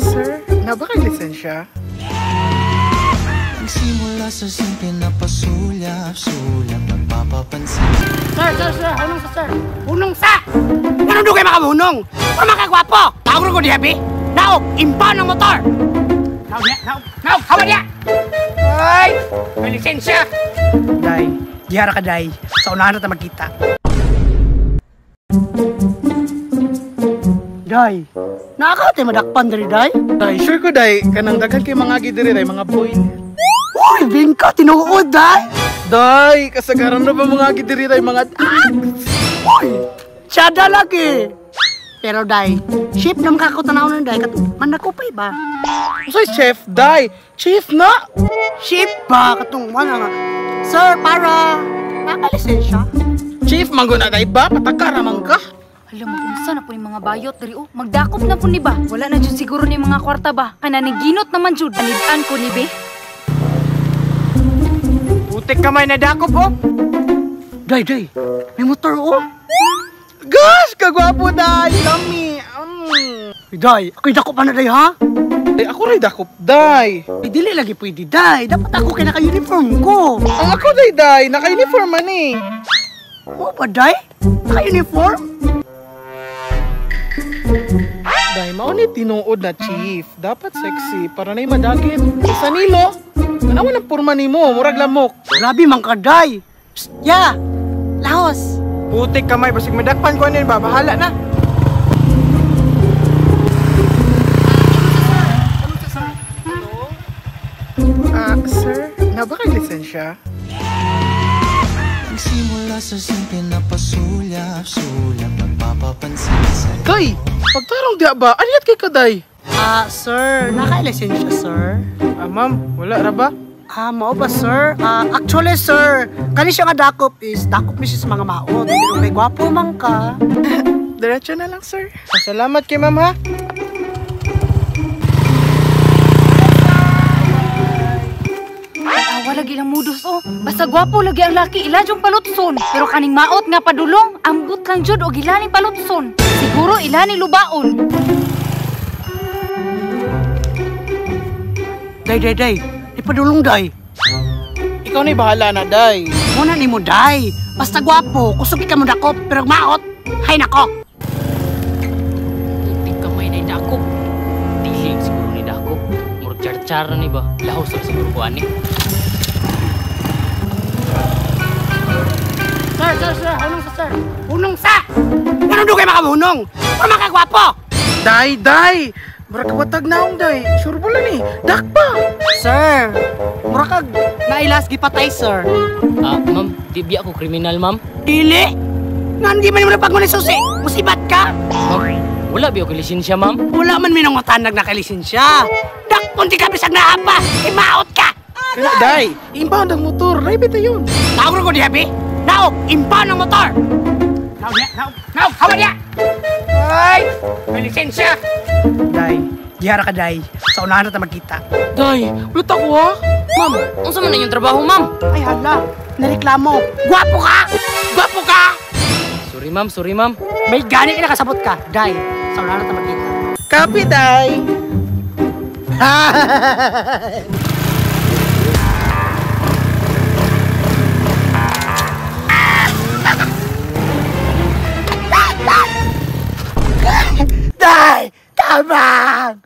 Sir, na ba kay lisensya? Nagsimula sa simple na pasulap-sulap, nagpapapansin. Sir, sir, sir, hunong sa sir. Hunong sa! Ganun doon kayo makahunong! Para makagwapo! Tawag ko diha, bi! Naog! Impound ng motor! Naog niya! Naog! Naog! Hawa niya! Ay! May lisensya! Day, dihara ka, day. Sa unahan na ta magkita. Day, nakakatay madakpan diri, day? Day, sure ko, day. Kanang daghan kay mga gidiri, day, mga boy. Uy, bingka! Tinuod, day! Day, kasagaran na ba mga gidiri, day, mga... Uy! Tsada lagi! Pero day, chef na makakutanaw na day, katong manakupay ba? Usay chef, day! Chief na! Chef ba? Katong wala nga. Sir, para nakalisensya. Chief, manggo na day ba? Patakara man ka! Alam mo, unsa na po ni mga bayot diri oh. Magdakop na po ni ba? Wala na jud siguro ni mga kwarta ba? Kana ni ginot naman jud. Anid-an ko ni be. Putik kamay na dakop oh. Day, day, may motor oh. Gosh, kagwapo, day! Lami! Day, ako'y dakop pa na day ha? Ay, ako rin dakop, day! Ay, dili lagi pwede day. Dapat ako kay naka-uniform ko. Ang ako, day, day! Naka-uniform man eh! Oo ba, day? Naka-uniform? Day, mao ni tinuod na chief. Dapat sexy para na'y madakip. Sa nilo, tanawan ang porma nimo, murag lamok. Grabe man ka, day. Psst, ya! Lahos! Putik kamay basig madakpan ko ani ba, bahala na. Sir, na ba kay lisensya? Nagsimula sa simple na pasulap-sulap, nagpapapansin sa'yo. Day, pagtarong diya ba? Anyat kay kaday? Sir, naka-lisensya, sir? Ma'am, wala ra ba? Mao ba, sir? Actually, sir, kani siya nga dakop is dakop ni siya sa mga maot. Pero kay gwapo man ka. Diretso na lang, sir. Salamat kay ma'am ha. Awa lagi lang mudos oh. Basta gwapo lagi ang laki ila jung palutson. Pero kaning maot nga padulong, ambot lang jud og ila ning palutson. Siguro ila ni lubaon. Day, day, day. Ipadulong, day. Ikaw na'y bahala na, day. Muna ni mo, day. Basta gwapo, kusog ka mo dakop, pero maot, hay nako. Putik kamay na dakop. Dili siguro ni dakop. Murag char-char ni ba? Lahos ra siguro ko ani. Sir, sir, sir, hunong sa sir. Hunong sa! Ganun doon kayo makahunong! Para makagwapo! Day, day! Murag kawatag naong, day. Sure ba lang eh. Dakpa! Sir, mura kag nailas gipatay, sir. Ma'am, di biya ko kriminal, ma'am. Dili! Nga hindi man mo napagmuli susi! Musibat ka! Ma'am, wala biya ko lisensya, ma'am. Wala man minangutanag na kalisensya. Dakpon di ka bisag naapa! Imaot ka! Kaya, day, impound ang motor. Ray, bita yun. Tawag ko diha, bi! Naog! Impound ang motor! Naog niya! Naog! Naog! Hawa niya! Ay! May lisensya! Day, dihara ka, day. Sa unahan na ta magkita. Day, ulit ako ha? Ma'am, unsa man na inyong trabaho, ma'am? Ay hala, nareklamo. Gwapo ka! Gwapo ka! Sorry, ma'am. Sorry, ma'am. May gani ka nakasabot ka. Day, sa unahan na ta magkita. Copy, day! Day! Tabang!